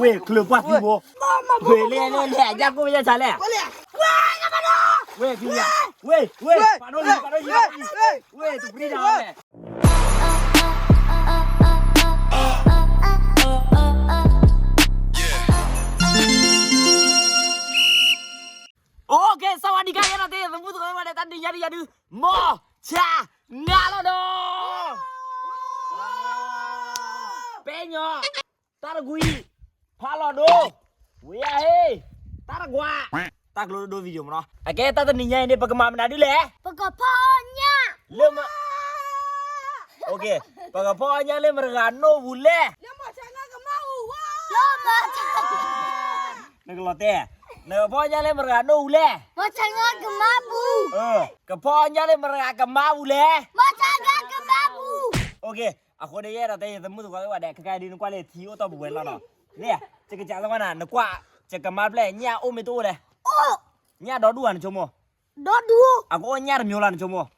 ဝ့ၢ် ချုးပှၢ်သံဘိ, ဝ့ၢ် လဲၣ်လဲၣ်လဲၣ် အညၣ်ကိၣ်မ့ၢ်ညၣ်ဆါလဲၣ်, ဝ့ၢ် ဝ့ၢ် ဝ့ၢ် ပာ်ဒိၣ်ယံၤ ပာ်ဒိၣ်ယံၤ, ဝ့ၢ် တပြံတၢ်ဝဲ โอเค สวัสดีครับ ယဲဒၣ်တဲ ယသမုၣ်သကိးဝဲဒၣ် တၢ်ဒုးညါဒုးယၤဒုး မီၢ်ဆါနၤလီၤဒီး ပဲညီ တၢ်တကွံ ဖးလီၤဒိ ဝ့ၢ်ယၤဟ့ တၢ်တကွၢ် တၢ်ကျိဒိ video မနီၤ အကဲတၢ်တနံၤညါအံၤန့ၣ် ပကမၤမနုၤဒုးလဲၣ် ပကဖီညၣ် လၢမ โอเค ပကဖီညၣ်လၢမတဂၤနိၣ်ပူၤလဲၣ် လၢမီၢ်ဆါနၤကမၣ်ပူၤ နကလီၤတဲ နကဖီညၣ်လၢမတဂၤနိၣ်ပူၤလဲၣ် မီၢ်ဆါနၤကမၣ်ပူၤ ကဖီညၣ်လၢမတဂၤကမၣ်ပူၤလဲၣ် မီၢ်ဆါနၤကမၣ်ပူၤ โอเค အဃိန့ၣ် ယဲဒၣ်တဲ ယသမုၣ်သကိးသ့ၣ်ဝဲဒၣ် ခဲခါဒုး နကွၢ်လၢထံအိၣ်တီၢ်ပူၤဝဲလီၤနီၤ န့ၣ် ယကစးလၢကွၢ်နၤ နကွၢ် ယကမၤပျဲၢ် ညၣ်အိၣ်မ့ၢ်တအိၣ်လဲၣ် အိၣ် ညၣ်ဒီဒူၣ်ဧါ နဆိကမိၣ် ဒီဒူၣ် အကအိၣ်ညၣ်တမျိုးလီၤ နဆိကမိၣ်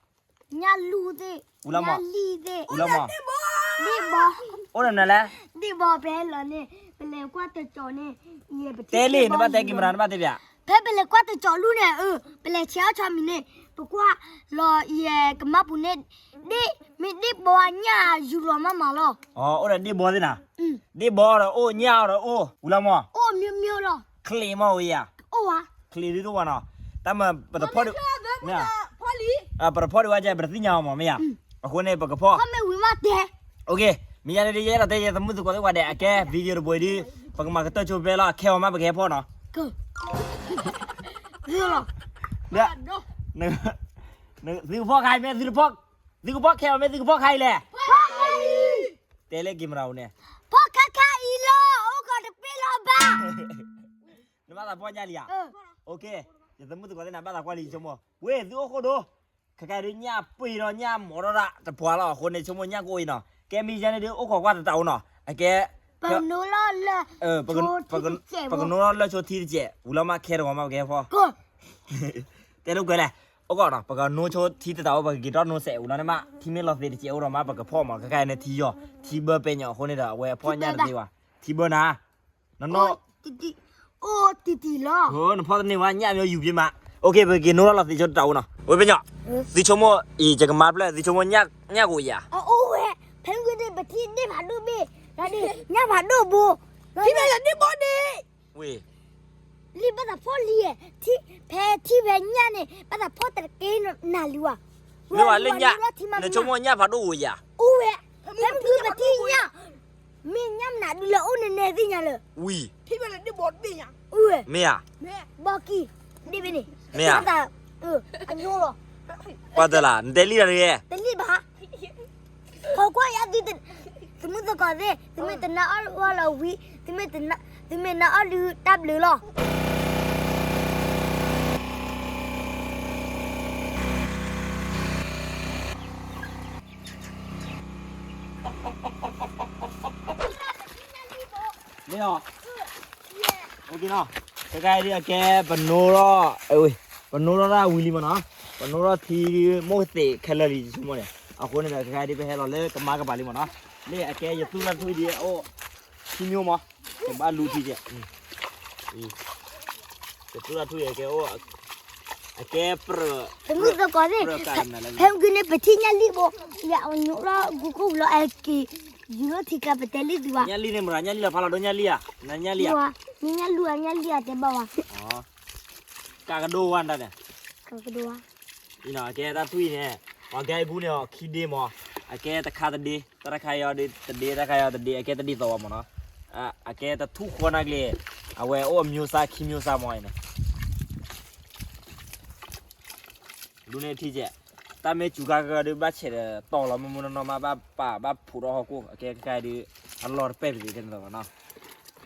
ညၣ်လူၢ်သ့ၣ် ဝူလီၤမီၢ် ညၣ်လံၣ်သ့ၣ် ဝူလီၤမီၢ် ဒ့ၣ်ဘီ အိၣ်ဒီးမနုၤလဲၣ် ဒ့ၣ်ဘီ ဖဲလီၤန့ၣ် ပလဲၤကွၢ်တကၠီၤန့ၣ် ယဲပတဲလံ နဘၣ်တဲကံၤမရၤ နဘၣ်တဲပၠး ဖဲပလဲၤကွၢ်တကၠီၤလူၢ်န့ၣ် ပလဲၤဆဲးအီၣ်ဆီမံၤန့ၣ် ပကွၢ်လီၤယဲကမၣ်ပူၤန့ၣ် ဒ့ၣ် မ့ၢ်ဒ့ၣ်ဘီအညၣ်ယူၤလီၤမးမးလီၤ အိၣ်ဒီးဒ့ၣ်ဘီသ့ၣ်နၤ ဒ့ၣ်ဘီဒီးအိၣ် ညၣ်အီၤဒီးအိၣ် ဝူလီၤမီၢ် အိၣ်မျိုးမျိုးလီၤ ချ့းမီၢ်ဝဲယၤ အိၣ်ဝဲ ချ့းဒုးတအိၣ်ဘၣ်နီၤ တၢ်မၤပတဖီၣ်ဒံး မ့ၢ် ပတဖီၣ်ဒံးဝဲကဲ ပတသ့ၣ်ညါအီၤမီၢ် မ့ၢ်ယၤ အဃိန့ၣ် ပကဖီၣ် မ့ၢ်ဝံၤမးတဲ โอเค မ့ၢ်ယၤန့ၣ်ဒုး ယဲဒၣ်တဲ ယသမုၣ်သကိးသ့ၣ်ဝဲဒၣ် အကဲ video တဘိဒုး ပကမၤကတၢၢ်ဆိဖဲလီၤ ခဲအီၤမး ပကဟဲဖီၣ်နီၤ သုကဖီၣ်ခါအံၤမ့ၢ် သုတဖီၣ် သုကဖီၣ်ခဲအံၤမ့ၢ် သုကဖီၣ်ခါအံၤလဲၣ် တဲလၢကံၤမရၤပူၤန့ၣ် ဖီၣ်ခါခါအံၤလီၤ အိၣ်ကီးတပ့ၢ်လီၤဘၣ် နဘၣ်သးဖီၣ်ညၣ်လံဧါ โอเค ယသမုၣ်သကိးသ့ၣ်နၤ ဘၣ်သးကွၢ်လံ ဆိကမိၣ် ဝ့ၢ် သုအိၣ်ဃိဒိ ခဲခါဒုး ညၣ်ပှ့ၤဒီးညၣ်မီၤထီၣ်ဒၣ်တပှၤလီၤ အဃိန့ၣ် ဆိကမိၣ်ညၣ်ကအိၣ်အံၤနီၤ ကဲမ့ၢ်ယၤန့ၣ်ဒုး အိၣ်ခိးကွၢ်တတးအိၣ်နီၤ အကဲ ပကနိလီၤလၢ ပကနိလီၤလၢဆိထံတစဲး ဝူလီၤမး ခဲတဂီၤမး ပကဟဲဖီၣ် တဲလိာ်ကွဲလဲၣ် အိၣ်ကီးနီၤ ပကနိဆိထံတတးအိၣ် ပကက့ၤတီၢ်နိစဲး ဝူလီၤန့ၣ်မး ထံမ့ၢ်လီၤသ့တစဲးအိၣ်ဒီးမး ပကဖီၣ်မး ခဲခါအံၤန့ၣ် ထံယီၤ ထံဘၢပဲညီ အဃိန့ၣ်ဒီး အဝဲဖီၣ်ညၣ်တသ့ဘၣ် ထံဘၢနၤ နနီၢ် အိၣ်တံၢ်တံၢ်လီၤ နဖီၣ်တန့ၢ်ဝဲ ညၣ်မ့ၢ်ယူၤပ့ၤမး โอเค ပက့ၤနိထီၣ်လီၤသ့ဆိတတးအိၣ်နီၤ ဝ့ၢ်ပဲညီ သုဆိကမိၣ်အံၤ ယကမၤပျဲၢ် သုဆိကမိၣ်ညၣ်ကအိၣ်ယၤ အအိၣ်ဝဲ ဖဲမုၢ်ဂ့ၤန့ၣ် ပထံၣ်ဒ့ၣ်ဖးဒိၣ်ဘ့ၣ် ဒ် ညၣ်ဖးဒိၣ်ဘိ ထံၣ်ဖဲလၢဒ့ၣ်ဘီန့ၣ် ဝ့ၢ် လံာ်ဘၣ်သးဖီၣ်လံ ဖဲထံၣ်ဖဲညၣ်န့ၣ် ဘၣ်သးဖီၣ်တက့ၢ်နၤလံဝဲ မ့ၢ်ဝဲလၢညၣ် နဆိကမိၣ်ညၣ်ဖးဒိၣ်အိၣ်ယၤ အိၣ်ဝဲ ဖဲမုၢ်ဂ့ၤပထံၣ်ညၣ် မ့ၢ်ညၣ်မနုၤဒုးလဲၣ်အိၣ်န့ၣ်နဲသ့ၣ်ညါလၢ ဝံၤ မ့ၢ်ဧါ ဘီကံ ဒ့ၣ်ဘ့ၣ်န့ၣ် မ့ၢ်ဧါ အညိလီၤ ပှၤတလး နတဲလံတၢ်တဂ့ၤ တလံဘၣ် ဟီကွၢ်ယၤသု သမုၣ်သကိးသ့ၣ် သုမ့ၢ်တနာ်အီၣ်ဝဲလီၤဝံၤ သုမ့ၢ်တနာ် သုမ့ၢ်နာ်အီၣ်ဒုးတၢ်ဘျုးလီၤ မ့ၢ်အီၤ ခဲခါအံၤဒုးအကဲ ပနိထီၣ် ပနိထီၣ်တၢ်ဝံၤလံမ့ၢ်နီၤ ပနိထီၣ်ထံမိၢ်သ့ၣ်ခဲလၢာ်လံ ဆိကမိၣ်န့ၣ် အဃိန့ၣ်ဒီး ခဲခါအံၤဒုး ပဟဲလီၤလၢကမါကပၤလံမ့ၢ်နီၤ လၢအကဲယသူၣ်ထီၣ်ထူၣ်အံၤဒုးအိၣ် ထံမိၢ်မး ကဘၣ်လူထံကဲး ယသူၣ်ထီၣ်ထူၣ်အံၤကဲအိၣ် အကဲပြၢၣ် သမုၣ်သကိးသ့ၣ် ဖဲမုၢ်ဂ့ၤန့ၣ် ပထံၣ်ညၣ်လံၣ်ဘိ ယအညိလီၤ ဂူခိၣ်လီၤ အဲက့ၤ ယူၤလီၤထံကျါ ပတဲလံသုဘၣ် ညၣ်လံၣ်န့ၣ်မရၤ ညၣ်လံၣ်လီၤ ဖးလီၤဒိညၣ်လံၣ်ဧါ နညၣ်လံၣ်ဧါ ညၣ်လူၤဧါ ညၣ်လံၣ်ဧါ တဲဘၣ်ဝဲ ကးကဒိဝဲဒၣ်န့ၣ် ကးကဒိဝဲ အံၤနီၤ အကဲတၢ်ထွံၣ်န့ၣ် ပှၤကဲအံၤပူၤန့ၣ် အီၤခံဒ့မး အကဲတခါတဒ့ တၢ်တခါအံၤဒ့တဒ့ တၢ်တခါအံၤဒ့ အကဲတဒ့သီဝဲမးနီၤ အကဲတထူၣ်ဃီနၢ်ကျ့ အဝဲအိၣ်အမျိုးစားခံမျိုးစားမးအံၤန့ၣ် လူန့ၣ်ထံကဲး တၢ်မ့ၢ်စူၤခါကဒီး ဘၣ်ဆဲးဒီးတီၢ်လီၤ မ့ၢ်မ့ၢ်နီၢ်နီၢ်မး ဘၣ်ပာ်ဘၣ်ဖှိးထီၣ်ဟီၣ်ခိၣ် အကဲကဲဒုး အလီၢ်တပဲာ်ပသ့ၣ်ကဲန့ၣ်လီၤနီၤ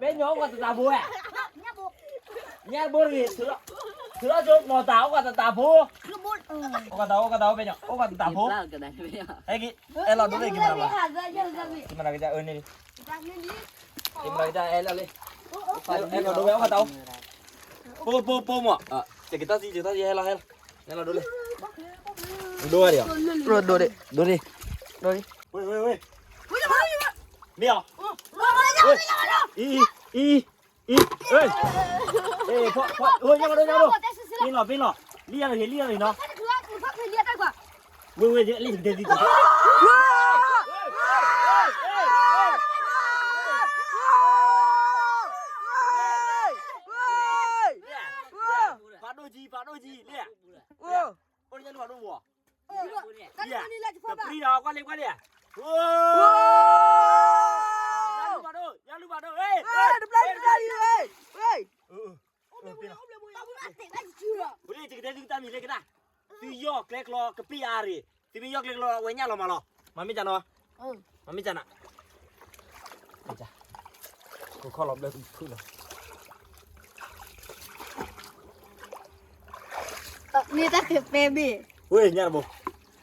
ပဲညီအိၣ်ကတတၢ်ဖိဧါ, ညၣ်ဘိတဂ့ၤ, ထုးထီၣ်ဆိနီၢ်တၢ် အိၣ်ကတတၢ်ဖိ, အိၣ်ကတၢ် အိၣ်ကတၢ် အိၣ်ပဲညီ အိၣ်ကတၢ်ဖိ, ဟဲက့ၤ အဲၣ်လီၤဒိလၢက့ၤမနၤ, က့ၤမနၤကစၢ်အၢန့ၣ်, က့ၤမနၤကစၢ်အဲၣ်လီၤလံ, အဲၣ်လီၤဒိဝဲ အိၣ်ကတၢ်အိၣ်, ပိပိပိမး, စကတၢ်စံ စကတၢ်စံ ဟဲလီၤ ဟဲလီၤ, ဟဲလီၤဒိလံ, ဒိဝဲဒံး, ဒိဒံး, ဒိဒံး, ဒိဒံး, ဝ့ၢ်ဝ့ၢ်ဝ့ၢ်, မ့ၢ်အီၤ, အံၤ အံၤ အံၤ, ညၣ်မဒိ ညၣ်မဒိ, ပ့လီၤ ပ့လီၤ, လံယၤတဂ့ၤ လံယၤတဂ့ၤနီၤ, ဝ့ၢ်ဝ့ၢ် လံယၤတဂ့ၤ, ဖးဒိၣ်ကံ ဖးဒိၣ်ကံ လံ, အိၣ်ညၣ်လူၤဖးဒိၣ်မး, တပျံၤဒီး ကွၢ်လံ ကွၢ်လံ, ညၣ်လူၤဖးဒိၣ်, ညၣ်လူၤဖးဒိၣ်, တပျံၤ, ဝဲလၢယကတဲသုတၢ်မံၤလၢကနၣ်, သုယီၢ်ကျဲကျီကပ့ၢ်အါရ့ၣ်, သုမ့ၢ်ယီၢ်ကျဲကျီဝဲညၣ်လီၤမးလီၤ, မၤမ့ၢ်ကနၤ, မၤမ့ၢ်ကနၤ, ခိၣ်ခီၣ်လီၤဘျၢဖုလီၤ, မ့ၢ်တၢ်ပဲဘ့ၣ်, ဝ့ၢ်ညၣ်တဘိ,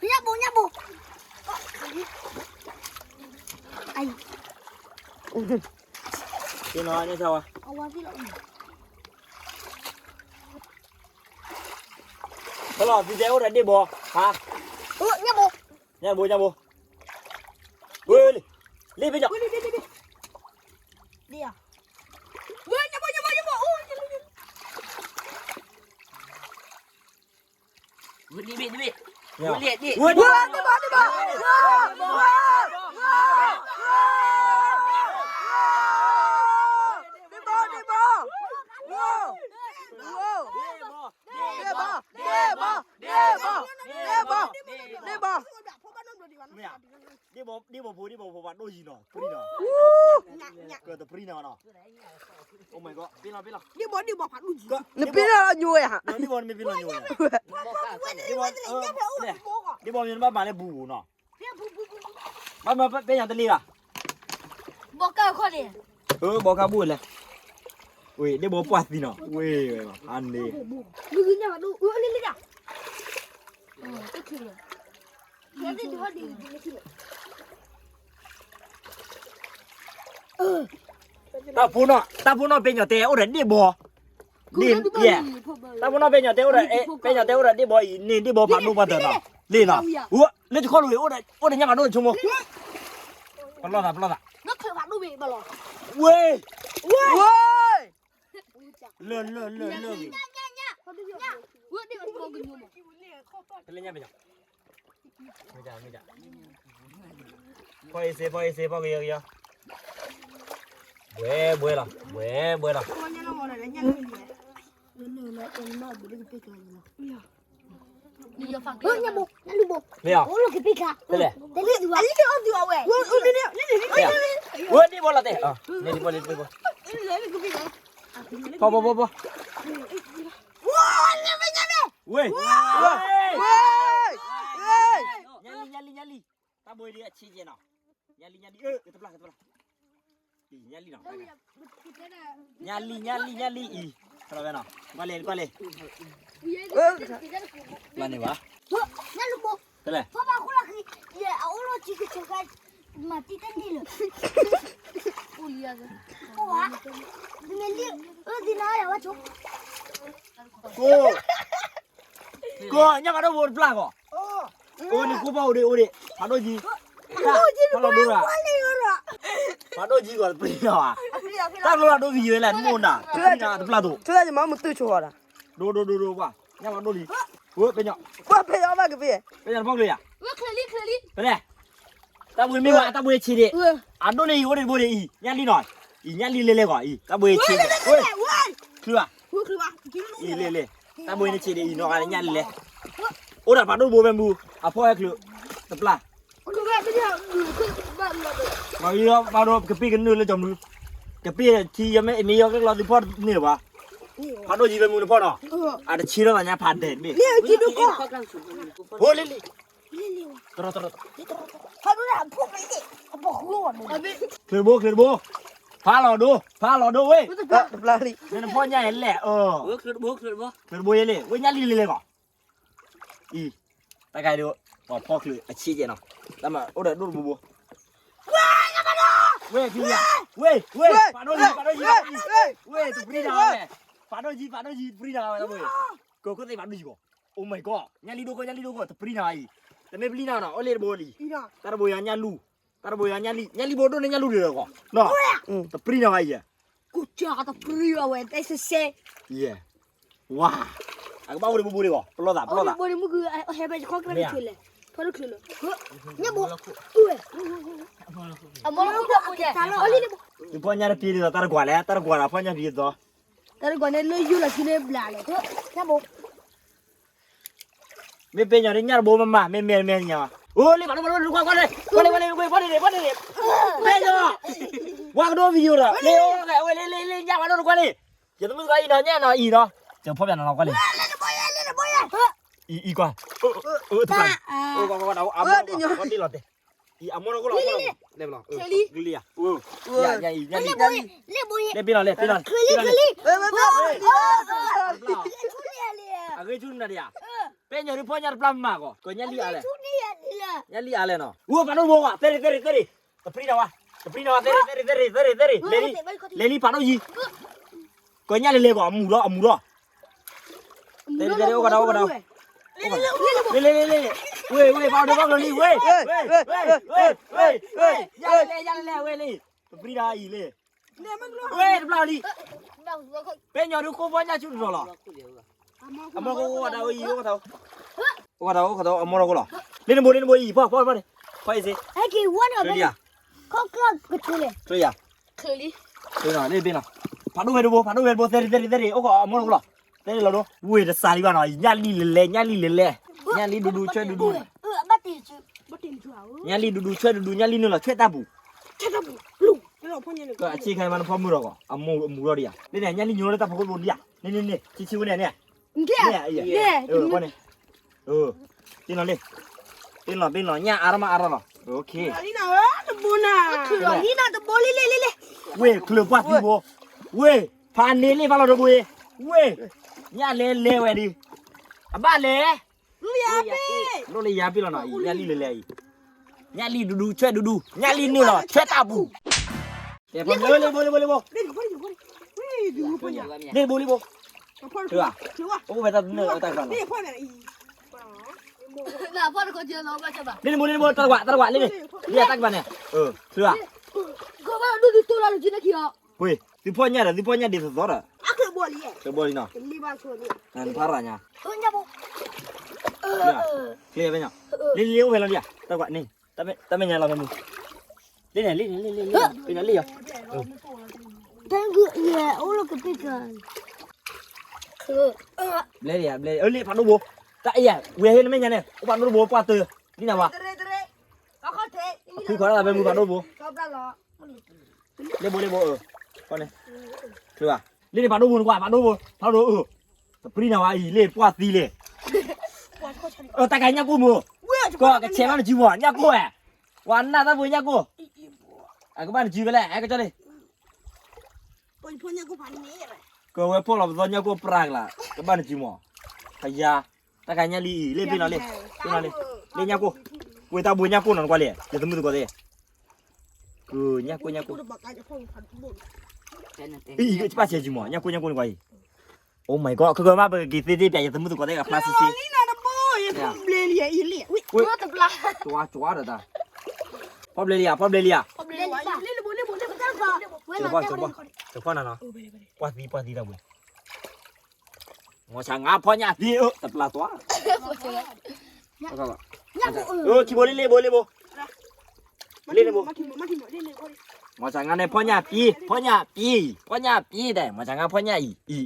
ညၣ်ဘိ ညၣ်ဘိ, က့ၤနီၤ ညၣ်ဆါဝါ, ဖဲလီၤ သုတဲအိၣ်ဒီးဒ့ၣ်ဘီ, ဟါ, ညၣ်ဘိ ညၣ်ဘိ, ဝ့ၢ်လံ, လံဘ့ၣ်ညီ, ဝ့ၢ်ဒ့ၣ်ဘ့ၣ်, ဝ့ၢ်ဒ့ၣ်ဘီ, ဒ့ၣ်ဘီ, ဒ့ၣ်ဘီ, ဒ့ၣ်ဘီ, ဒ့ၣ်ဘီ, ဒ့ၣ်ဘီ, ဒ့ၣ်ဘီ, ဒ့ၣ်ဘီ, ဒ့ၣ်ဘီ, ဒ့ၣ်ဘီ, ဒ့ၣ်ဘီ, ဒ့ၣ်ဘီဖိ ဒ့ၣ်ဘီဖိ ပှၤဒိၣ်ယံၤနီၤ တပျံၤနီၤ, ကတပျံၤနီၤနီၤ, ပ့လီၤ ပ့လီၤ, နပ့လီၤညီဝဲဧါ, ဒ့ၣ်ဘီ နမ့ၢ်ပ့လီၤညီဝဲ, ဒ့ၣ်ဘီ မ့ၢ်ဘၣ်မၤလၢဘူးနီၤ, ဘၣ်မၤပဲညါတလံၤဘၣ်, ဘီကါဘူးလဲၣ်, ဝ့ၢ် ဒ့ၣ်ဘီပှၢ်သံနီၤ ဝ့ၢ်, အန့ၣ် တၢ်ဖိနီၣ် တၢ်ဖိနီၣ် ပဲညီတဲ အိၣ်ဒီးဒ့ၣ်ဘီ, ဒ့ၣ်, တၢ်ဖိနီၣ် ပဲညီတဲ အိၣ်ဒီး, ပဲညီတဲ အိၣ်ဒီးဒ့ၣ်ဘီအံၤန့ၣ် ဒ့ၣ်ဘီဖးဒိၣ်ပှၤတၢၢ်နီၤ, လ့ၣ်နီၤ, လၢတခီလိာ် အိၣ်ဒီးညၣ်ဖးဒိၣ်ဆိကမိၣ်, ပလီၢ်သး ပလီၢ်သး, ဝ့ၢ်, ဝ့ၢ်, လၢၢ် လၢၢ် လၢၢ် လၢၢ်, ဖဲလၢညါပဲညီ, မ့ၢ်ဒ်, မ့ၢ်ဒ်, ဖီအ့စ့ ဖီအ့စ့ ဖီကယီကယီ, ဘှဲဘှဲလီၤ ဘှဲဘှဲလီၤ, မ့ၢ်အီၤ, အိၣ်လၢကပ့ၢ်ခါ, တလဲၣ်, တလဲၣ်, ဝဲန့ၣ်ဘီလီၤတဲ, န့ၣ်ဘီလီၤတဲ, ဖီဖီဖီဖီ, ဝဲ, ညါလံ ညါလံ ညါလံ, တၢ်ဘိအံၤဒ်အဆံးကဲနီၤ, ညါလံ ညါလံ တပျၢ် တပျၢ်, ညါလံနီၤ, ညါလံ ညါလံ ညါလံအံၤ, တပျၢ်နီၤ, ကွၢ်လဲၣ် ကွၢ်လဲၣ်, တပျၢ်န့ၣ်ဘၣ်, တလဲၣ်, ဖီဖီခိၣ်လီၤဃံ, ယအိၣ်လီၤကံကဆိးခါ, မၤတံၢ်တန့ၢ်လၢၤ, အိၣ်ဝါ, မ့ၢ်လံ, အၢသံနီၤယဝဲဆိ, ကိး, ကိး, ညၣ်ဖးဒိၣ်ဘိတပျၢ်ကီး, အိၣ်န့ၣ်ကိးဖီအိၣ်ဒံးအိၣ်ဒံး, ဖးဒိၣ်ကံ, ဖးလီၤဒိရၣ်, ဖးဒိၣ်ကံကီးတပျၢ်နီၤ, တၢ်ကလီၤဒိကံဝဲလဲၣ် နမိၢ်နၤ, တပျၢ်နီၤ တပျၢ်သိး, ဒိဒိဒိဒိကွၢ်, ညၣ်ဖးဒိၣ်လံ, ဝဲပဲညီ, ပဲညီတဖီကလၢၤယၤ, ပဲညီတဖီကလၢၤယၤ, တလဲၣ်, တၢ်ဘိမ့ၢ်ဝဲ တၢ်ဘိဆံးဒံး, အဒိၣ်န့ၣ်အံၤအိၣ်ဒံးတဘိဒံးအံၤ ညၣ်လံနီၤ, အံၤညၣ်လံလဲၤလဲၤကီးအံၤ တၢ်ဘိဆံးဒံး, ချုးဘၣ်, အံၤလဲၤလဲၤ, တၢ်ဘိန့ၣ်ဆံးဒံးအံၤနီၤ ညၣ်လံလဲၤ, အိၣ်ဒီးဖးဒိၣ်တဘိဖဲမူ, အဖီဟဲချုး, တပျၢ် မၤဝံၤလီၤ ဘၣ်ဒီးကပ့ၢ်ကနုာ်လၢကၠီၤမုၢ်, ကပ့ၢ်ထံယမ့ၢ်အမ့ၢ်ယီၤကဲကလီသုဖီန့ၣ်ဘၣ်, ဖးဒိၣ်ယံၤဖဲမူတဖီနီၤ, အတဆံထီၣ်သးညါဖးဒဲးတဘ့ၣ်, ဖိလံလံ, တရီတရီ, ချုးတဘိ ချုးတဘိ, ဖးလီၤဒိ ဖးလီၤဒိဝဲ, နဖီညါယဲလဲၣ်, ချုးတဘိ ချုးတဘိယဲလဲၣ် ဝဲညၣ်လံလဲၤလဲၤကီး အံၤ, တၢ်ကါဒိၣ်, ပှၤဖီချုးအဆံးကဲနီၤ, တၢ်မၤအိၣ်ဒီးဒိၣ်တဘိဘိ, ဝဲ, ဝဲ, ဝဲ, ဖးဒိၣ်ယံၤ ဖးဒိၣ်ယံၤ, ဝဲ, တပြံတၢ်ဝဲ, ဖးဒိၣ်ယံၤ ဖးဒိၣ်ယံၤ တပြံတၢ်ဝဲ, ကခိၣ်သ့ၣ်ဖးဒိၣ်ယံၤကီး, Oh my god, ညၣ်လံဒိၣ်ကီး ညၣ်လံဒိၣ်ကီး တပြံတၢ်အံၤ, တမ့ၢ်ပျံတၢ်နီၤ အိၣ်လၢတဘိလံ, တၢ်တဘိယၤညၣ်လူၢ်, တၢ်တဘိယၤညၣ်လံ, ညၣ်လံဘိဒိၣ်န့ၢ်ညၣ်လူၢ်ဒံးလီၤကီး, တပြံတၢ်အံၤ, ကတပြံအဝဲ တၢ်စဲစဲ ယဲ, ဝါ, အကဘၣ်အိၣ်ဒံးဘိဘိဒံးကီး ပလီၢ်သး ပလီၢ်သး, ဖီဒိၣ်ချုးလၢၤ, ညၣ်ဘိ, သုဖီညၣ်တပျံၤဒ်သိး တၢ်တကွၢ်လဲၣ် တၢ်တကွၢ်ဒီးဖီညၣ်ပျံၤဒ်သိး, တၢ်တကွၢ်န့ၣ်လၢယူၢ်လီၤဆံလၢဘျးလဲၣ်, ညၣ်ဘိ မ့ၢ်ပဲညီဒ်ညၣ်တဘိမးမး မ့ၢ်မဲာ်မဲာ်ညါ, အိၣ်လံ ဖးဒိၣ် ဖးဒိၣ် ကွၢ်ကွၢ်လံ, ကွၢ်လံ ကွၢ်လံ ကွၢ်လံ ကွၢ်လံ, ပဲညီ, ဝါကဒိ video ဒီး လံ အိၣ်ဝဲ လံ လံ လံ ညၣ်ဖးဒိၣ်တကွၢ်လံ, ယသမုၣ်တကွၢ်အံၤနီၤ ညၣ်နီၤအံၤနီၤ, ယဖီၣ်ပြနီၤ ကွၢ်လံ, အံၤကွၢ်, အၢ တပျၢ်, အိၣ်ကွၢ်ကွၢ်ကွၢ် အမီၢ်တကွၢ်လီၤတဲ, အံၤအမီၢ်တကွၢ်လီၤ, လဲၤဘလီၤ, လဲၤဘလီၤ, လဲၤဘလီၤ, လဲၤဘလီၤ, အဂ့ၢ်ဆူၣ်နၤဒံးဧါ, ပဲညီဒ်ဖီၣ်ညၣ်တပျၢ်မးကီး ကညၣ်လံအါလဲၣ်, ညၣ်လံအါလဲၣ်နီၤ, အိၣ်ဖးဒိၣ်တဘိကွၢ် သ့ဒံး သ့ဒံး သ့ဒံး, တပြံနီၤဝဲ, တပြံနီၤဝဲ သ့ဒံး သ့ဒံး သ့ဒံး သ့ဒံး, လဲၤလံ, လဲၤလံ ဖးဒိၣ်ယံၤ, ကညၣ်လဲၤလဲၤကွၢ် အမူၤဒီး အမူၤဒီး, သ့ဒံး သ့ဒံး အိၣ်ကဒီး အိၣ်ကဒီး, လဲၤလဲၤလဲၤလဲၤ, ဝ့ၢ်ဝ့ၢ် ဖးဒိၣ်ဖီၣ်ကျၢၤလံ ဝ့ၢ်, ဝ့ၢ်, ဝ့ၢ်, ဝ့ၢ်, ညၣ်လဲၤလဲၤ ညၣ်လဲၤလဲၤ ဝဲလံ, တပြံနီၤအံၤလံ, ဝ့ၢ် တပျၢ်လံ, ပဲညီဒ်ခိၣ်ဖီၣ်ညၣ်ဆူၣ်တရီၤလီၤ, အမီၢ်ခိၣ်အိၣ်ဝဲဒၣ်အံၤ အိၣ်ကဒီး, အိၣ်ကဒီး အိၣ်ကဒီး အမီၢ်တကွၢ်လီၤ, လံနဘိ လံနဘိအံၤ ဖီၣ် ဖီၣ် ဖီၣ်န့ၣ်, ဖီၣ်အံၤစ့, ချုးယၤ, ချုးနီၤ လံဘ့နီၤ, ဖးဒိၣ်ဝဲတဘိ ဖးဒိၣ်ဝဲတဘိ သ့ဒံး သ့ဒံး သ့ဒံး အိၣ်ကီး အမီၢ်တကွၢ်လီၤ, သ့ဒံးလီၤဒိ, ဝ့ၢ်တစးလံဘၣ်နီၤ ညၣ်လံလဲၤလဲၤ ညၣ်လံလဲၤလဲၤ, ညၣ်လံဒူဒူဆွဲဒူဒူ, ညၣ်လံဒူဒူဆွဲဒူဒူ ညၣ်လံနုာ်လီၤဆွဲတၢ်ပူၤ, အဆံးခါမးနဖီမုၢ်ဒီးကီး အမူၤထီၣ်ဒံးဧါ, လၢန့ၣ် ညၣ်လံညိလၢတၢ်ဖီခိၣ်တဘိဒံးဧါ, န့ၣ်န့ၣ်န့ၣ် ဆံးဆံးဝဲန့ၣ်န့ၣ်, န့ၣ်, န့ၣ်, ပ့လီၤလံ, ပ့လီၤပ့လီၤ ညၣ်အါထီၣ်မးအါထီၣ်လီၤ, တဘိနၤ, တဘိလံလံလံလံ, ဝ့ၢ်ချုးပှၢ်သံဘိ, ဝ့ၢ်, ဖးန့ၢ်လံဖးလီၤတဘိ, ဝ့ၢ်, ညၣ်လဲၤလဲၤဝဲဒံး, အဘၣ်လဲၤ လိၣ်လၢယၤပ့လီၤနီၤအံၤ ညၣ်လံလဲၤလဲၤအံၤ, ညၣ်လံဒူဒူဆွဲဒူဒူ, ညၣ်လံနုာ်လီၤဆွဲတၢ်ပူၤ, လံဘိလံဘိလံဘိလံဘိ, လံဘိလံဘိ, အိၣ်ဝဲတၢ်တနၢၣ်တၢ်ကပၤန့ၣ်, လံဘိလံဘိ တၢ်တကွၢ်တၢ်တကွၢ်လံန့ၣ်, လံတၢ်ကပၤန့ၣ်, ပှ့ၤ သုဖီၣ်ညၣ်ဒီး သုဖီၣ်ညၣ်ဒ်သိးသိးဒီး, ဘီလံနီၤ, ချ့ဖဲညီ, လံလံအိၣ်ဖဲလီၤဒံးဧါ, တၢ်ကွၢ်န့ၣ်, တၢ်မဲာ်ညါလီၤဖဲမူ, လံန့ၣ်လံန့ၣ်လံန့ၣ်, ပ့ၤနီၤလံယီၤ, တၢ်ဂုၢ်ယဲၢ်အိၣ်လၢကပ့ၢ်ကၤ ဘျဲၣ်လံဧါ, ဘျဲၣ်လံ, အၢ လံ ဖးဒိၣ်ဘိ, တၢ်အဲၣ်ယၤ, ဝဲဟ့ၣ်နမဲာ်ညါန့ၣ် အိၣ်ဖးဒိၣ်တဘိ ပှၢ်တၢၢ်, လံနၤဝါ, အဖုခီတၢ်လၢဖဲမုၢ်ဖးဒိၣ်တဘိ, လ့ၣ်ဘိလ့ၣ်ဘိ, လ့ၣ်န့ၣ်ဖးဒိၣ်ဘိနကွၢ် ဖးဒိၣ်ဘိ, ဖးဒိၣ်, တပြံနၤဝါအံၤ လ့ၣ်ပှၢ်သံလ့ၣ်, တၢ်ကညၣ်ကိၢ်မုၢ်, ကီၢ်ကဆဲးဘၣ်နစုမီၤ ညၣ်ကိၢ်ဝဲ, ပှၤနၢ်တၢ်ဖိညၣ်ကိၢ်, အကဘၣ်နစုဖဲလဲၣ် ဟဲကကၠီလံ ကဝဲဖီၣ်လီၤပသီညၣ်ကိၢ်ပြးကလး, ကဘၣ်နစုမီၤ, ကယၤ, တၢ်ကညၣ်လံအံၤ လ့ၣ်ပ့ၤလီၤလံ, ပ့ၤလီၤလံ, လ့ၣ်ညၣ်ကိၢ်, ဝဲတၢ်ဘိညၣ်ကိၢ်နီၤနကွၢ်လံ, ယသမုၢ်သကိးသ့ၣ်, ကညၣ်ကိၢ်ညၣ်ကိၢ်, အံၤ ကဘၣ်ဆဲးစုမီၤ ညၣ်ကိၢ်ညၣ်ကိၢ်နကွၢ်အံၤ, Oh my god ခဲကမၣ်ပက့ၤသ့သ့ပျး ယသမုၢ်သကိးသ့ၣ်အဖျါဆံဆံ, ကွၢ်ကွၢ်ဒီးတၢ်, ဖီၣ်ဘျဲလံဧါ ဖီၣ်ဘျဲလံဧါ, တဖီၣ်နၤနီၤ, ပှၢ်သံပှၢ်သံတၢ်ဘှံး, မီၤဆါငါဖီၣ်ညၣ်သံအၢ တပျၢ်သွါ, ခံဘိလ့ၣ်လ့ၣ်ဘိလ့ၣ်ဘိ, လ့ၣ်လ့ၣ်ဘိ, မီၤဆါငါန့ၣ်ဖီၣ်ညၣ်ပံ, ဖီၣ်ညၣ်ပံ, ဖီၣ်ညၣ်ပံဒီး မီၤဆါငါဖီၣ်ညၣ်အံၤ, အံၤ,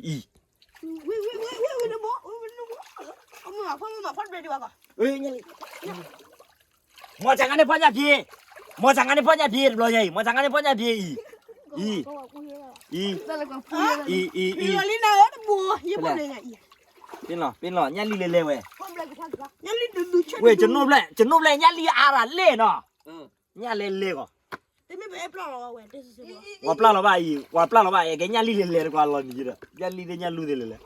အံၤ မီၤဆါငါန့ၣ်ဖီၣ်ညၣ်ဖံ, မီၤဆါငါန့ၣ်ဖီၣ်ညၣ်ဖံ တဘျီညါအံၤ မီၤဆါငါန့ၣ်ဖီၣ်ညၣ်ဖံအံၤ, အံၤ, အံၤ, အံၤ, အံၤ, ပ့လီၤ ပ့လီၤ ညၣ်လံလဲၤလဲၤဝဲ, ဝဲ ကနိၣ်ဘျဲၣ် ကနိၣ်ဘျဲၣ် ညၣ်လံအါရၤလဲၣ်နီၤ, ညၣ်လဲၤလဲၤဂီၤ ဝဲပျၢ်လီၤဘၣ်အံၤ ဝဲပျၢ်လီၤဘၣ်အံၤ ကဲညၣ်လံလဲၤလဲၤတကွၢ်လီၤနံၤဒီး ညၣ်လံသ့ၣ်ညၣ်လူၢ်သ့ၣ်လဲၤလဲၤ,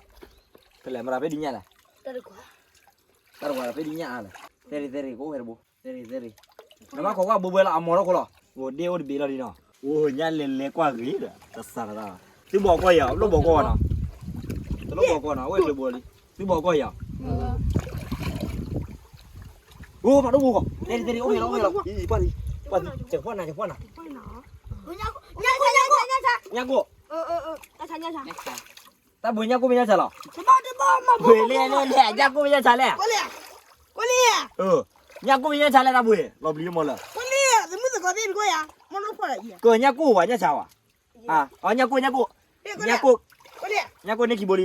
ဖဲလဲၣ်မတၤဖဲဒ်ညၣ်လဲၣ်, တၢ်တကွၢ်ဖဲဒ်ညၣ်အါလဲၣ်, သဲရံးသဲရံး ကအိၣ်ဖဲတဘိ, သဲရံးသဲရံး, နဘၣ်ခိးကွၢ်ဘိဘွဲလီၤ အမီၤထီၣ်ခိၣ်လီၤ, အိၣ်ဒ့အိၣ်တဘ့ၣ်လီၤဒ်နီၤ, အိၣ်ညၣ်လဲၤလဲၤကွၢ်ဂ့ၤဒီး တစးတသး, သုဘီၣ်ကွီၢ်ယၤ တလိၣ်ဘီၣ်ကွီၢ်နီၤ, တလိၣ်ဘီၣ်ကွီၢ်နီၤ အဝဲကျဲဘိလံ, သုဘီၣ်ကွီၢ်ယၤ အိၣ်ဖးဒိၣ်ဘိဂီၤ သဲရံးသဲရံး အိၣ်ဖဲလီၤ အိၣ်ဖဲလီၤ, ပှၢ်သံ ကဖီၣ်နၤ ကဖီၣ်နၤ, ညၣ်ကိၢ်, တၢ်ဘှံးညၣ်ကိၢ်မ့ၢ်ညၣ်ဆါလီၤ, ဘှံးလဲၣ်လဲၣ်လဲၣ် ညၣ်ကိၢ်မ့ၢ်ညၣ်ဆါလဲၣ်, ညၣ်ကိၢ်မ့ၢ်ည၁ၢ်လဲၣ် တၢ်ဘှံး လီၤဘျံးမီၤလၢာ်, ကညၣ်ကိၢ်ဝဲညၣ်ဆၢဝဲ, ညၣ်ကိၢ် ညၣ်ကိၢ်, ညၣ်ကိၢ်န့ၢ်ခံဘိလံ, ပ့ၤလီၤ ပ့ၤ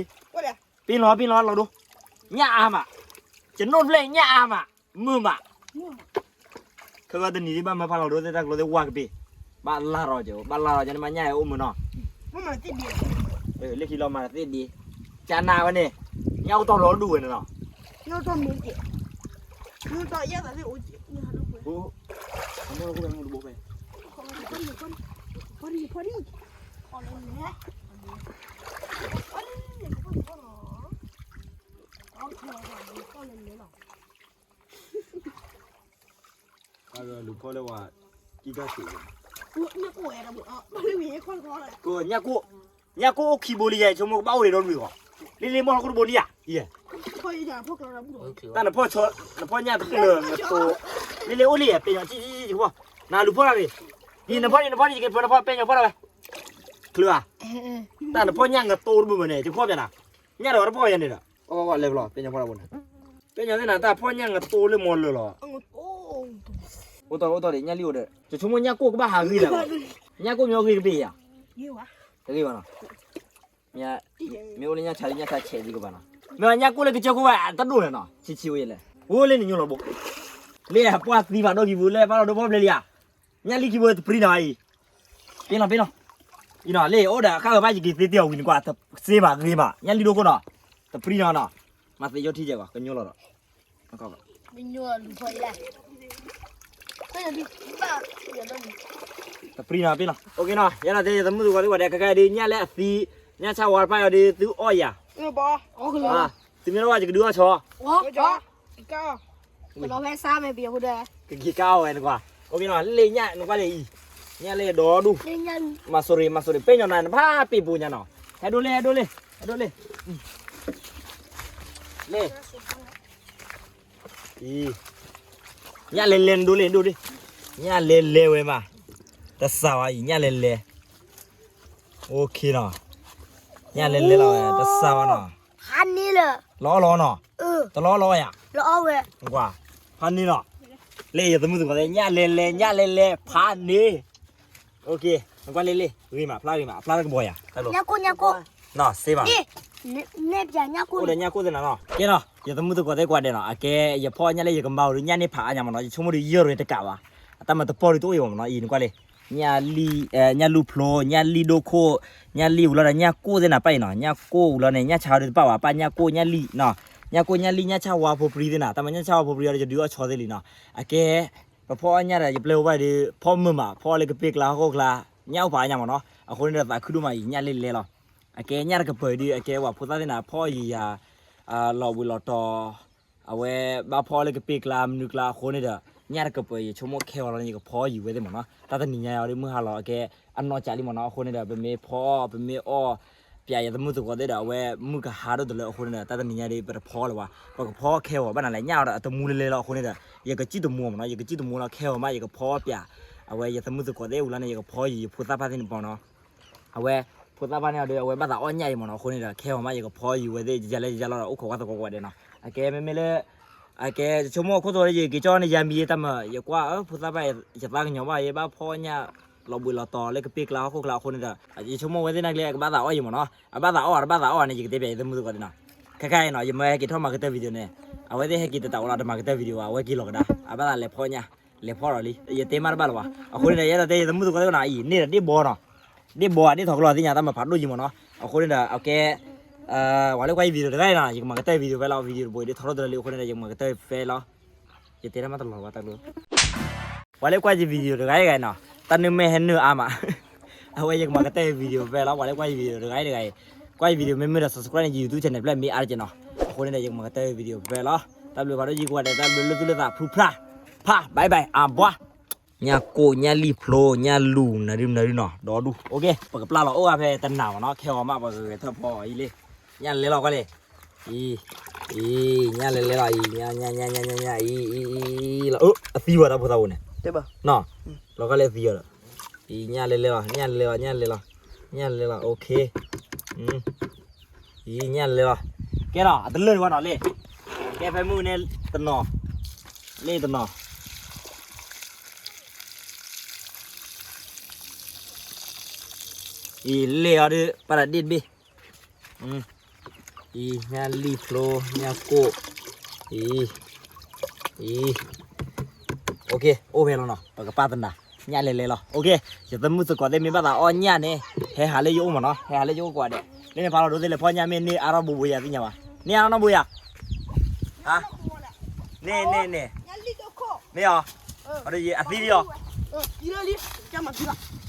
လီၤ လီၤဒိ, ညၣ်အါမး, ကနိၣ်ဖျဲၣ်ညၣ်အါမး, မုာ်မး, ခဲကတနံၤဒ်ဘၣ်မၢဖးလီၤဒိသ့ၣ်တၢ်ကျိသ့ၣ်ဝါကပ့ၤ, ဘၣ်လၢ်ထီၣ်က့ၤ ဘၣ်လၢ်ထီၣ်က့ၤန့ၣ်မး ညၣ်အအိၣ်မုာ်နီၤ, လၢခံလီၤမၤတသ့ဒံး, ကနၣ်ဝဲန့ၣ်, ညၣ်အိၣ်တီၢ်လီၤဒူၣ်ဝဲန့ၣ်နီၤ လူၤဖီၣ်လၢဝဲ, ကညၣ်ကိၢ်, ညၣ်ကိၢ်အိၣ်ခံဘိလံယဲ ဆိကမိၣ်ကဘၣ်အိၣ်ဒံးဒီးလွံၢ်ဂီၤ, လံလံမီၢ်လီၤခိၣ်တဘိလံဧါ, ယဲ, တၢ်နဖီၣ်, နဖီၣ်ညၣ်တဖျၢၣ်နတိ, လံလံအိၣ်လံယဲ ပဲာ်ညီၣ်ဆံဆံဆံ ယကဖီၣ်, နလူၤဖီၣ်တၢ်ဂ့ၤ, ဒ်နဖီၣ်ဒ်နဖီၣ်ဒ်ယကဖီၣ်နဖီၣ်ပဲာ်ညီၣ်ဖီၣ်တၢ်ဝဲ, ချုးဧါ, တၢ်နဖီၣ်ညၣ်နတိတဘိဘၣ်န့ၣ် ယကဖီၣ်ပျဲနၤ, ညၣ်ဒီးတဖီၣ်ယၤန့ၣ်ဒီး, လဲၤဘျီ ပဲာ်ညီၣ်ဖီၣ်တၢ်ဘိန့ၣ်, ပဲာ်ညီၣ်သ့ၣ်နၤ တၢ်ဖီၣ်ညၣ်နတိလၢမီၤလၢာ်လီၤ အိၣ်တီၢ်အိၣ်တီၢ်ဒံး ညၣ်လံအိၣ်ဒီး ယဆိကမိၣ်ညၣ်ကိၢ်ကဘၣ်ဟးဂ့ၤလၢၤဘၣ်, ညၣ်ကိၢ်မ့ၢ်အိၣ်ဂ့ၤကဘၣ်ဧါ, တဂ့ၤဘၣ်နီၤ, မ့ၢ်အိၣ်လၢညၣ်ဆါလၢညၣ်ဆါဆဲးဒံးကဘၣ်နီၤ, မ့ၢ်ညၣ်ကိၢ်လၢကစၢၢ်ခိၣ်ဝဲ တဒိၣ်လဲၣ်နီၤ ဆံးဆံးဝဲယဲလဲၣ်, အိၣ်လၢနညိလီၤဘိ, လၢပှၢ်သံဖးဒိၣ်ခံဘိလၢပှၢ်လီၤဒိဖီၣ်ဘျဲလံဧါ, ညၣ်လံခံဘိတပြံနီၤအံၤ, ပ့ၤလီၤပ့ၤလီၤ, အံၤနီၤ လၢအိၣ်ဒီးဃၣ်ဂီၤဘၣ်ယက့ၤသ့တ့ၢ်အီၤဝံၤနကွၢ် စ့မးဂ့ၤမး ညၣ်လံဒိခိၣ်နီၤ, တပြံနီၤနီၤ, မၤသ့ယိထံကဲၢ်ကွၢ် ကညိလီၤဒီး တပြံနီၤပ့ၤလီၤ, အိၣ်က့ၤနီၤ ယဲနီၤ တဲယသမုၢ်သကိးသ့ၣ်ဝဲဒဲး ခဲကဲဒ်ညၣ်လၢအသံ, ညၣ်ဆါဝါတဖၣ်အံၤဒီး သုအီၣ်ယၤ, သုမ့ၢ်လီၤဝဲယကဒုးအီၣ်ဆီ, ကက့ၤကအီၣ်ဝဲနကွၢ်, အိၣ်က့ၤနီၤ လ့ၣ်ညၣ်နကွၢ်လၢအံၤ, ညၣ်လၢဒီဒူၣ်, မၤစိရိၤ မၤစိရိၤ ပဲာ်ညီနၤ နဘၣ်ပ့ၤပူၤညါနီၤ, ဟဲဒိလ့ၣ် ဟဲဒိလ့ၣ် ဟဲဒိလ့ၣ်, လ့ၣ် အံၤ, ညၣ်လဲၤလဲၤနဒိလ့ၣ် ဒိလ့ၣ်, ညၣ်လဲၤလဲၤဝဲမး, တစၢ်ဝဲအံၤ ညၣ်လဲၤလဲၤ, အိၣ်ခ့နီၤ, ညၣ်လဲၤလဲၤလီၤဝဲ တစၢ်ဝဲနီၤ, ဖးန့ၢ်လၢ, လီၤအီၣ်လီၤအီၣ်နီၤ, တလီၤအီၣ်လီၤအီၣ်ယၤ, လီၤအီၣ်ဝဲ, ကွၢ်, ဖးန့ၢ်နီၤ, လ့ၣ်ယသမုၢ်သကိးသ့ၣ် ညၣ်လဲၤလဲၤ ညၣ်လဲၤလဲၤ ဖးန့ၢ် နကွၢ်လ့ၣ်လ့ၣ် ဂ့ၤမး ဖျါဂ့ၤမး အဖျါတၢ်ကဘီၤယၤ နီၤ စ့ဘၣ်, နီၤ စ့ဘၣ်, အိၣ်ဒီးညၣ်ကိၣ်သ့ၣ်နၤနီၤ. ကဲနီၤ ယသမုၣ်သကိးသ့ၣ်ကွၢ်ဒဲးနီၤ အကဲ ယဖီၣ်ညၣ်လၢယကမၤအိၣ်ဒီးညၣ်န့ၢ်ဖးအါညါမ့ၢ်နီၤ ယဆိကမိၣ်ဒီးယဲၢ်ရဲတကးဘၣ်. အတၢ်မၤတပီၢ်ဒုးတအိၣ်အံၤမ့ၢ်နီၤ အံၤနကွၢ်လံ ညၣ်လံၣ် ညၣ်လူၢ်ဖျိ ညၣ်လံၣ်ဒိၣ်ခိၣ် ညၣ်လံၣ်ဝံၤလီၤဒီး ညၣ်ကိၣ်သ့ၣ်နၤပၢ်အံၤနီၤ ညၣ်ကိၣ်ဝံၤလီၤန့ၣ် ညၣ်ဆါဒုးတပၣ်ဘၣ် ပၣ်ညၣ်ကိၣ်ညၣ်လံၣ်နီၤ ညၣ်ကိၣ်ညၣ်လံၣ် ညၣ်ဆါဝါဖိပြံသ့ၣ်နၤ တၢ်မၤညၣ်ဆါဝါဖိပြံအီၤဒီး ယဒုးအီၣ်ဆီသ့ၣ်လံနီၤ အကဲ ပဖီၣ်အီၣ်ညၣ်ဒီး ယပျဲၢ်ဝဲဒုး ဖီၣ်မုာ်မး ဖီၣ်လၢကပ့ၢ်ကျါဟီၣ်ခိၣ်ကျါ ညၣ်အိၣ်ဖးအါညါမ့ၢ်နီၤ အဃိန့ၣ်ဒီးသးခုဒိၣ်မးအံၤ ညၣ်လံၣ်လဲလီၤ အကဲညၣ်တကပၤဒုး အကဲဝဲဖိသၣ်သ့ၣ်နၤ ဖီၣ်ယံၤယၤ လီၤဘှံးလီၤတီၤ အဝဲဘၣ်ဖီၣ်လၢကပ့ၢ်ကျါမနုၤကျါအဃိန့ၣ်ဒီး ညၣ်တကပၤယဆိကမိၣ်ခဲအီၤလီၤန့ၣ် ယကဖီယံၤဝဲသ့ၣ်မ့ၢ်နီၤ တၢ်တနံၤညါအံၤဒုးမုၢ်ဟါလီၤ အကဲအနီၢ်ကၠးလံမ့ၢ်နီၤ အဃိန့ၣ်ဒီး ပမ့ၢ်ဖီၣ် ပမ့ၢ်အီၣ် ပျးယသမုၣ်သကိးသ့ၣ်ဒီး အဝဲမုၢ်ကဟါဒိၣ်တလၢအဃိန့ၣ်ဒီး တၢ်တနံၤညါဒုး ပတဖီလၢၤဘၣ် ပကဖီခဲအီၤဘၣ်နၤလဲၣ် ညၣ်အီၤဒီးအတမူလၢလဲလီၤအဃိန့ၣ်ဒီး ယကစံၣ်တမူမ့ၢ်နီၤ ယကစံၣ်တမူလီၤ ခဲအီၤမး ယကဖီပျး အဝဲယသမုၣ်သကိးသ့ၣ်ဝံၤလီၤန့ၣ် ယကဖီယံၤယဖိသၣ်ဖၣ်သ့ၣ်န့ၣ်ပီၤနီၤ အဝဲ ဖိသၣ်ဖၣ်န့ၣ်အီၤဒီး အဝဲဘၣ်သးအီၣ်ညၣ်အံၤမ့ၢ်နီၤ အဃိန့ၣ်ဒီး ခဲအီၤမး ယကဖီယံၤဝဲသ့ၣ် ယလဲၤယလဲၤလီၤဒီး အိၣ်ခိးကွၢ်သကိးကွၢ်ဒဲးနီၤ အကဲမ့မ့ၢ်လၢ အကဲ ယဆိကမိၣ်အခိၣ်သီလၢယက့ၤကၠီန့ၣ် ယၤမံၤယဲတၢ်မၤ ယကွၢ် ဖိသၣ်ဖၣ် ယသးကညီၤဘၣ် ယဘၣ်ဖီညၣ် လီၤဘှံးလီၤတီၤလၢကပ့ၢ်ကျါဟီၣ်ခိၣ်ကျါအဃိန့ၣ်ဒီး ယဆိကမိၣ်ဝဲသ့ၣ်နာ်က့ အကဘၣ်သးအီၣ်ယံၤမ့ၢ်နီၤ အဘၣ်သးအီၣ် တဘၣ်သးအီၣ်န့ၣ် ယကတဲပျးယသမုၣ်သကိးသ့ၣ်နီၤ ခဲခါအံၤနီၤ ယမ့ၢ်ဟဲက့ၤထီၣ်မၤကတၢၢ် video န့ၣ် အဝဲသ့ၣ်ဟဲက့ၤတတးအိၣ်လီၤ တမၤကတၢၢ် video ဘၣ် အဝဲက့ၤလီၤကဒါ အဘၣ်သးလဲၤဖီညၣ် လဲၤဖီဒီးလံ ယတဲမးတဘၣ်လၢၤဘၣ် အဃိန့ၣ်ဒီး ယအဲၣ်ဒိးတဲယသမုၣ်သကိးသ့ၣ်နီၤ အံၤ န့ၢ်ဒီးဒ့ၣ်ဘီနီၤ ဒ့ၣ်ဘီဧါ ဒ့ၣ်ထီၣ်ကလီသ့ၣ်ညါ တၢ်မၤဖးဒိၣ်ယံၤမ့ၢ်နီၤ အဃိန့ၣ်ဒီး အကဲ ပှၤလၢကွၢ်ယ video တဂၤအံၤနီၤ ယကမၤကတၢၢ် video ဖဲလီၤ video တဘိအံၤဒ်ထီထီၣ်တလၢလံ အဃိန့ၣ်ဒီး ယကမၤကတၢၢ်ဖဲလီၤ ယတဲတၢ်မးတလီၤဘၣ်တၢ်ကျိ ပှၤလၢကွၢ်ယ video တဂၤအံၤနီၤ တၢ်နုာ်မ့ၢ်ဟဲနုာ်အါမး အဝဲယကမၤကတၢၢ် video ဖဲလီၤ ပှၤလၢကွၢ်ယ video တဂၤအံၤတဂၤအံၤ ကွၢ်ယ video မ့မ့ၢ်ဒီး subscribe န့ၣ် ယ YouTube channel ဖျဲၣ်မ့ၢ်အါတက့ၢ်နီၤ အဃိန့ၣ်ဒီး ယကမၤကတၢၢ် video ဖဲလီၤ တၢ်ဘျုးဖးဒိၣ်ယံၤကိးဂၤဒဲး တၢ်ဘျုးလၢသူၣ်လၢသး ဖုဖျါ ဖါ bye bye အဘှါ ညၣ်ကိၣ် ညၣ်လံၣ်ဖျိ ညၣ်လူၢ် နၢဒု နၢဒုနီၤ ဒီဒူၣ် ပကပျၢ်လီၤအိၣ်ဂၤဖဲတနၤမ့ၢ်နီၤ ခဲအီၤမး ပှၤဂဲၤဂဲၤထၢၣ်ဖီအီၤအံၤလံ ညၣ်လဲၤလီၤကွၢ်လံ အံၤ အံၤ ညၣ်လဲၤလဲၤလီၤ အံၤ ညၣ် ညၣ် ညၣ် ညၣ် ညၣ် အံၤ အံၤ အံၤ လီၤ အသံဝဲတၢ်ဖိသၣ်ပူၤန့ၣ် တဘၣ် နီၤ လီၤကွၢ်လၢအသံဝဲဒီး အံၤ ညၣ်လဲၤလဲၤလီၤ ညၣ်လဲၤလီၤ ညၣ်လဲၤလီၤ ညၣ်လဲၤလီၤ okay အံၤ ညၣ်လဲၤလီၤ ကဲနီၤ အတလၢာ်တဝဲနီၤလံ ကဲဖဲမုၢ်န့ၣ်တနီၤ လ့ၣ်တနီၤ အံၤ လ့ၣ်အီၤဒုး ပၢ်တၢ်ဒ့ၣ်တဘ့ၣ် အံၤ ညၣ်လံၣ်ဖျိ ညၣ်ကိၣ် အံၤ အံၤ okay အိၣ်ဖဲလီၤနီၤ ပကပာ်သနၤ ညၣ်လဲၤလဲၤလီၤ okay ယသမုၣ်သကိးသ့ၣ်မ့ၢ်ဘၣ်သးအီၣ်ညၣ်န့ၣ် ဟဲဟးလၢယအိၣ်မ့ၢ်နီၤ ဟဲဟးလၢယအိၣ်ကိးဂၤဒဲး လၢန့ၣ်ဖးလီၤဒိသ့ၣ်လဲၤဖီညၣ် မ့ၢ်န့ၢ်အါထီၣ်ဘိဘိယၤသ့ၣ်ညါဘၣ် န့ၢ်အါထီၣ်နီၢ်ဘိယၤ ဟါ န့ၢ်န့ၢ်န့ၢ် န့ၢ်အီၤ အသံလံအီၤ လံ